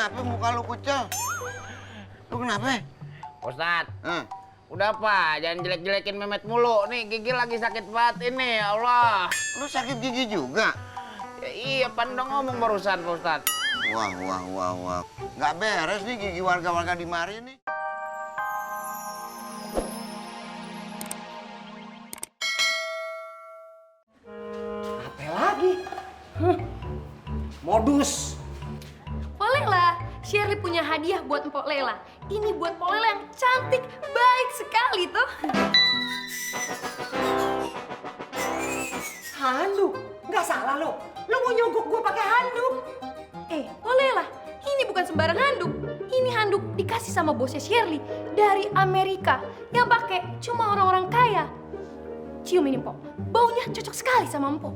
kenapa muka lu kucel? Lu kenapa? Ustadz, udah Pak, jangan jelek-jelekin Mehmet mulu. Nih gigi lagi sakit banget ini, ya Allah. Lu sakit gigi juga? Ya, iya, pan udah ngomong barusan Pak Ustadz. Wah. Nggak beres nih gigi warga-warga di mari nih. Apa lagi? Modus. Mpok Lela, Shirley punya hadiah buat Mpok Lela. Ini buat Mpok Lela yang cantik, baik sekali tuh. Handuk? Nggak salah lo. Lo mau nyogok gue pakai handuk? Mpok Lela, ini bukan sembarang handuk. Ini handuk dikasih sama bosnya Shirley dari Amerika. Yang pakai cuma orang-orang kaya. Cium ini, Mpok. Baunya cocok sekali sama Mpok.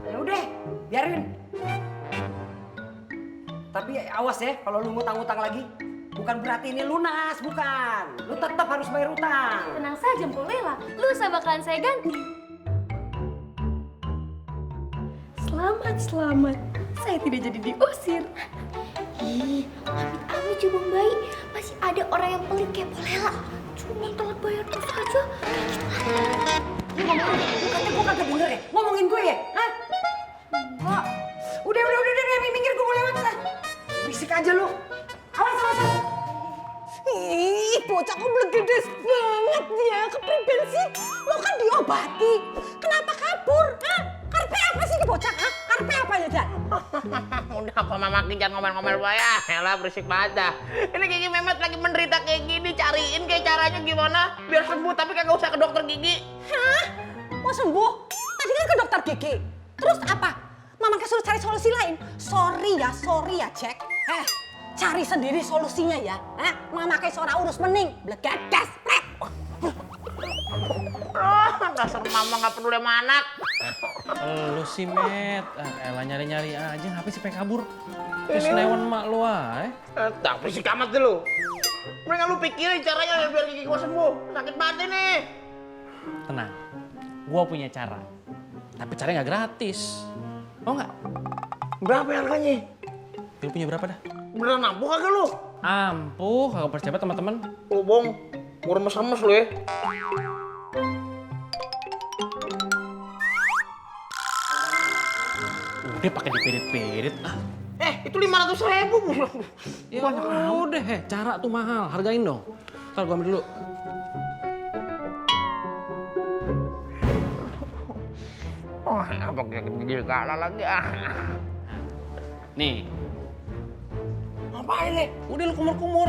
Ya udah, biarin. Tapi awas ya, kalau lu ngutang-ngutang lagi, bukan berarti ini lunas, bukan. Lu tetap harus bayar utang. Tenang saja, Mpok Lela. Lusa bakalan saya ganti. Selamat. Saya tidak jadi diusir. Amit-amit coba baik. Masih ada orang yang pelit kayak Mpok Lela. Cuma telat bayar terus aja. Lu ngomongin, bukannya gue kagak denger ya? Ngomongin gue ya? Hah? Enggak. Udah, minggir gue mau lewat lah. Berisik aja lu. Awas. Ih, bocah kok blegedes banget ya. Kepriben sih? Lo kan diobati. Kenapa kabur? Hah? Karpe apa sih di bocah? Hah? Karpe apa ya, Dan? Udah apa Mama jangan ngomel-ngomel Pak ya. Elah berisik banget dah. Ini gigi Mehmet lagi menderita kayak gini, cariin kayak caranya gimana biar sembuh tapi kagak usah ke dokter gigi. Hah? Mau sembuh? Tadi kan ke dokter gigi. Terus apa? Mama suruh cari solusi lain. Sorry ya, Jack. Cari sendiri solusinya ya. Mama kayak seorang urus mending. Blegedes, pret. Dasar Mama nggak peduli sama anak. Lu sih, Met. Elah nyari-nyari aja, ngapain sih pengen kabur? Terus newan emak lu aja. Tak berisik amat deh lu. Mendingan lu pikirin caranya biar gigi gua sembuh. Sakit banget ini. Tenang, gua punya cara. Tapi caranya nggak gratis. Mau nggak? Berapa harganya? Lu punya berapa dah? Beneran ampuh kagak lu? Ampuh, kagak percaya teman-teman. Lu bohong. Gua remes-remes lu ya. Udah pakai dipirit-pirit. Itu 500.000. Ya udah, cara tuh mahal, hargain dong. Ntar gua ambil dulu. Apa gigi kalah lagi Nih, Ngapain nih? udah lu kumur-kumur.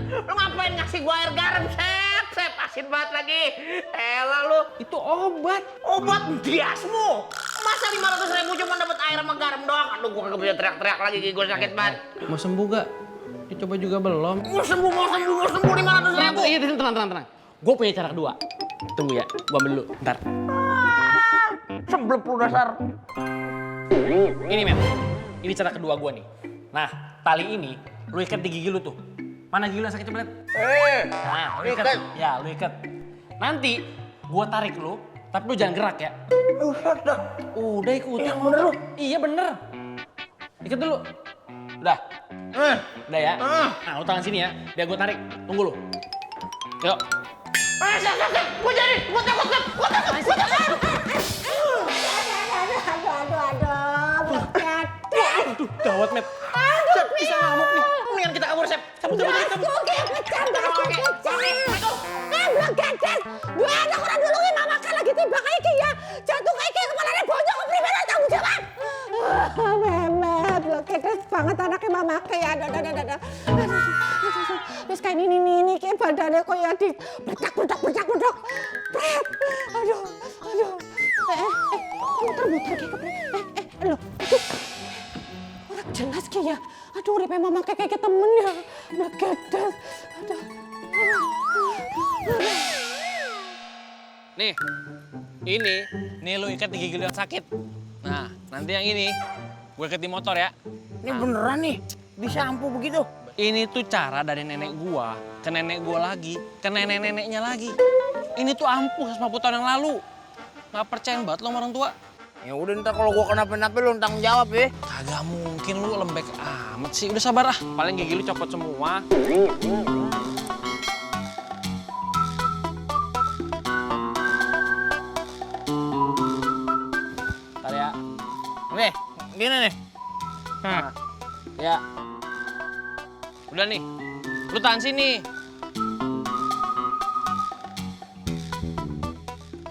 Lu ngapain ngasih gua air garam, Sep? Asin banget lagi. Elah lu. Itu obat. Obat biasmu. Masa 500.000 cuma dapat air sama garam doang? Aduh, gua kagak bisa teriak-teriak lagi, gigi gua sakit banget. Mau sembuh gak? Dicoba juga belum. Mau sembuh 500.000. Iya, tenang. Gue punya cara kedua. Tunggu ya, gue ambil dulu. Ntar. Sebelum lu dasar. Ini, men. Ini cara kedua gue nih. Nah, tali ini lu ikat di gigi lu tuh. Mana gigi lu yang sakit coba lihat? Nah, lu ikat. Ya, lu ikat. Nanti gue tarik lu, tapi lu jangan gerak ya. Udah ikutin. Yang bener lu. Iya bener. Ikat dulu. Udah. Udah ya. Nah, lu tangan sini ya. Biar gue tarik. Tunggu lu. Yuk. Gua jadi. Gua takut. Aduh, gawat, Met. Sep, bisa ngamuk nih. Mendingan kita kabur, Sep. Cabut. Blegedes. Gue ada orang dulungin mama kan lagi tiba kayak iki ya. Jatuh kayak iki kepalanya bonyok kepriben tanggung jawab. Mehmet, blegedes banget anaknya mama kayak ada. Terus kayak ini kayak badannya kayak di bedak. Pret. Aduh. Muter kayak kepriben. Loh, itu orang jelas kayak ya. Aduh, uripe mama kayak temen ya. Blegedes. Aduh. Nih lu ikat di gigi lu yang sakit. Nah, nanti yang ini gue ikat di motor ya. Ini beneran nih. Bisa ampuh begitu. Ini tuh cara dari nenek gua ke nenek gua lagi, ke nenek-neneknya lagi. Ini tuh ampuh 50 tahun yang lalu. Nggak percaya banget lo sama orang tua. Ya udah ntar kalau gua kenapa-napa lu tanggung jawab ya. Kagak mungkin lu lembek amat sih. Udah sabar ah. Paling gigi lu copot semua. Ntar ya. Nih, gini nih. Nah, ya. Udah nih. Lu tahan sini.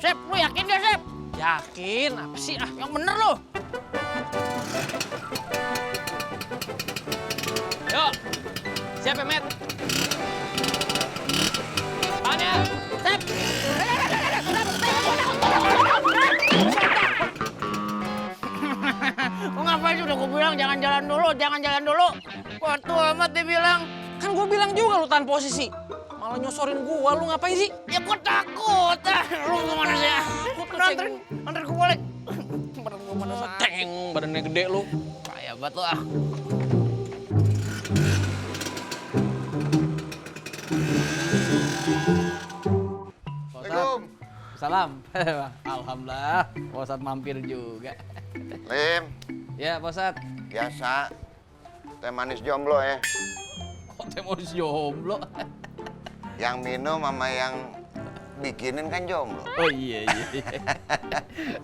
Sep, lu yakin gak, Sep? Yakin? Apa sih? Ah, Yang bener lu. yuk. Siap ya, Met? Tahan ya. Sep. Lu ngapain sih? Udah gua bilang jangan jalan dulu. Waktu amat dia bilang. Kan gue bilang juga lu tahan posisi. Malah nyosorin gua, lu ngapain sih? Ya gua takut. Lu kemana sih? Anterin gua balik. Badan gua mana sakit. Ceng, badannya gede lu. Kaya banget lu ah. Assalamualaikum. Salam. Alhamdulillah, Pak Ustadz mampir juga. Lim, Ya, Pak Ustadz. biasa. Teh manis jomblo ya. Kok teh mau jomblo? Yang minum sama yang bikinin kan jomblo. Oh iya.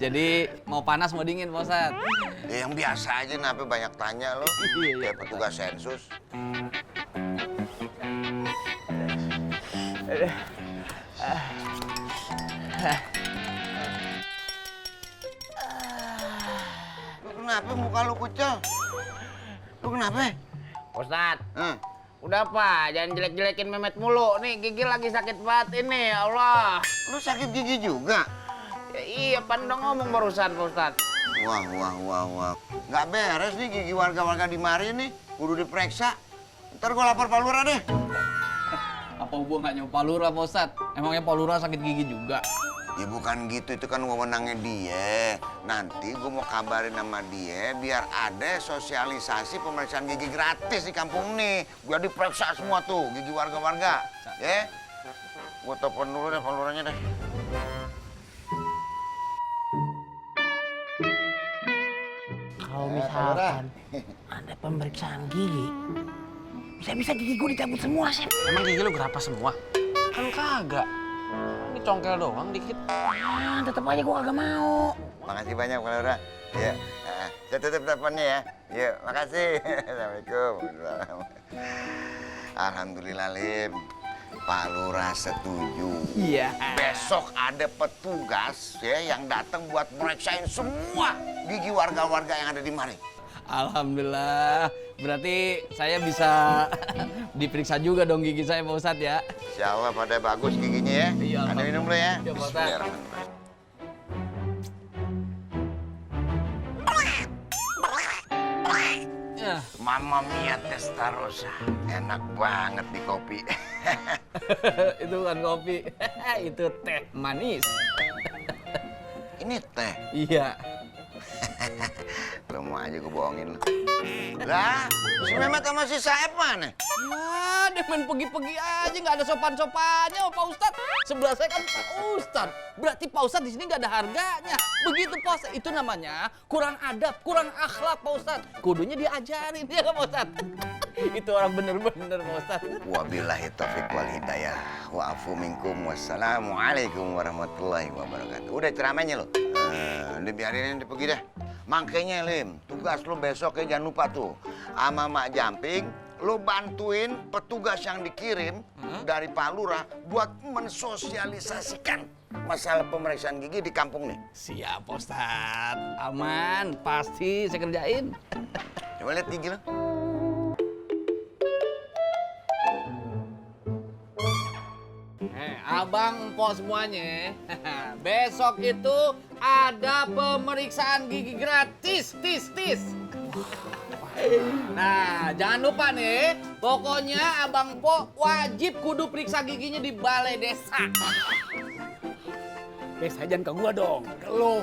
Jadi mau panas mau dingin, Pak Ustadz. Ya, yang biasa aja, kenapa banyak tanya lo? Iya. Kayak petugas sensus. Lu kenapa muka lu kucel? Lu kenapa? Ustadz, Hah? udah apa? Jangan jelek-jelekin Memet mulu. Nih gigi lagi sakit banget ini, ya Allah. Lu sakit gigi juga? Ya, iya, pandang ngomong barusan, Pak Ustadz. Wah. Nggak beres nih gigi warga-warga di mari nih. Kudu diperiksa. Ntar gua lapor Pak Lurah deh. Apa hubungannya Pak Lurah, Pak Ustadz? Emangnya Pak Lurah sakit gigi juga? Ya bukan gitu, itu kan wewenangnya dia. Nanti gua mau kabarin sama dia biar ada sosialisasi pemeriksaan gigi gratis di kampung nih. Biar diperiksa semua tuh gigi warga-warga. Ya? Gua telepon dulu deh Pak Lurahnya deh. Kalau misalkan ada pemeriksaan gigi, bisa-bisa gigi gue dicabut semua, Sep. Emang gigi lu berapa semua? Kan kagak. Ini congkel doang dikit. Ah, tetep aja gue kagak mau. Makasih banyak Pak Lurah. Ya, saya tutup teleponnya ya. Ya, makasih. Assalamualaikum. Alhamdulillah Lim. Pak Lurah setuju. Iya. Besok ada petugas ya yang datang buat mereksain semua gigi warga-warga yang ada di mari. Alhamdulillah. Berarti saya bisa diperiksa juga dong gigi saya, Pak Ustadz ya. Insya Allah pada bagus giginya ya. Iya, Ada minum dulu ya. Iya, Pak Ustadz. Bismillahirrahmanirrahim. Ya. Mama Mia Testarossa. Enak banget di kopi. Itu bukan kopi. Itu teh manis. Ini teh. Iya. Lu mau aja gue bohongin lu. Lah, si Mehmet sama si Saeb mana? Ya, dia main pergi-pergi aja, nggak ada sopan-sopannya, oh, Pak Ustadz. Sebelah saya kan Pak Ustadz. Berarti Pak Ustadz di sini nggak ada harganya. Begitu Pak Ustadz, itu namanya kurang adab, kurang akhlak Pak Ustadz. Kudunya diajarin, ya nggak Pak Ustadz? Itu orang bener-bener Pak Ustadz. Wabillahi taufiq wal hidayah. Wa'afu minkum. Wassalamualaikum warahmatullahi wabarakatuh. Udah ceramahnya lo. Udah biarin dia pergi dah. Makanya Lim, tugas lu besok ya jangan lupa tuh. Sama Mak Jamping, lu bantuin petugas yang dikirim dari Pak Lurah buat mensosialisasikan masalah pemeriksaan gigi di kampung nih. Siap Pak Ustadz. Aman, pasti saya kerjain. Coba lihat gigi lo. Abang po semuanya, besok itu ada pemeriksaan gigi gratis, tis. Nah, jangan lupa nih, pokoknya Abang Po wajib kudu periksa giginya di balai desa. Jangan ke gua dong, ke lo.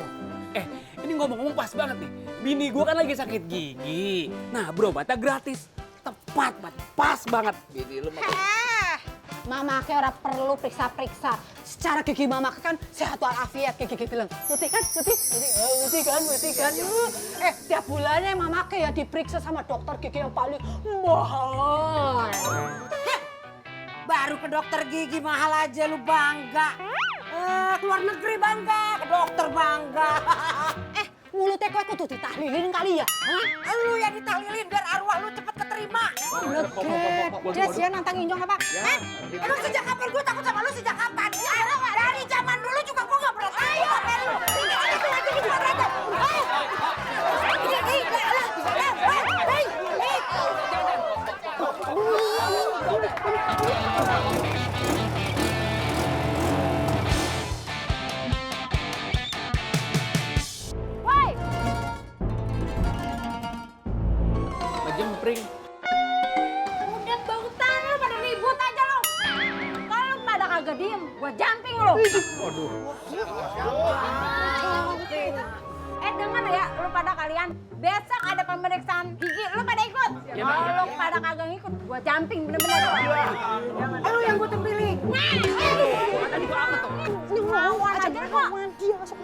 Ini ngomong-ngomong pas banget nih. Bini gua kan lagi sakit gigi. Nah, berobatnya gratis. Tepat banget, pas banget. Bini lu mah Mama ke ora perlu periksa-periksa. secara gigi mama kan sehat walafiat. Gigi bilang, putih kan, putih kan. Tiap bulannya mama ya diperiksa sama dokter gigi yang paling mahal. Baru ke dokter gigi mahal aja lu bangga. Keluar negeri bangga, ke dokter bangga. Mulutnya kok kudu ditahlilin kali ya? Hah? Lu yang ditahlilin biar arwah lu cepet keterima. Des ya nantang Injong apa? Hah? Emang sejak kapan gue takut sama lu sejak kapan? Dari zaman dulu juga gue gak pernah takut sama lu. Itu aja gitu aja. Jempring. Udah bautan lu pada ribut aja lu. Kalau lu pada kagak diem, gua jumping lu. Waduh. Denger ya lu pada kalian, besok ada pemeriksaan gigi, lu pada ikut. Kalau lu pada kagak ngikut, gua jumping bener-bener. Lu yang gua tempili. Tadi gua apa tuh? Ini mau aja kok. Dia masuk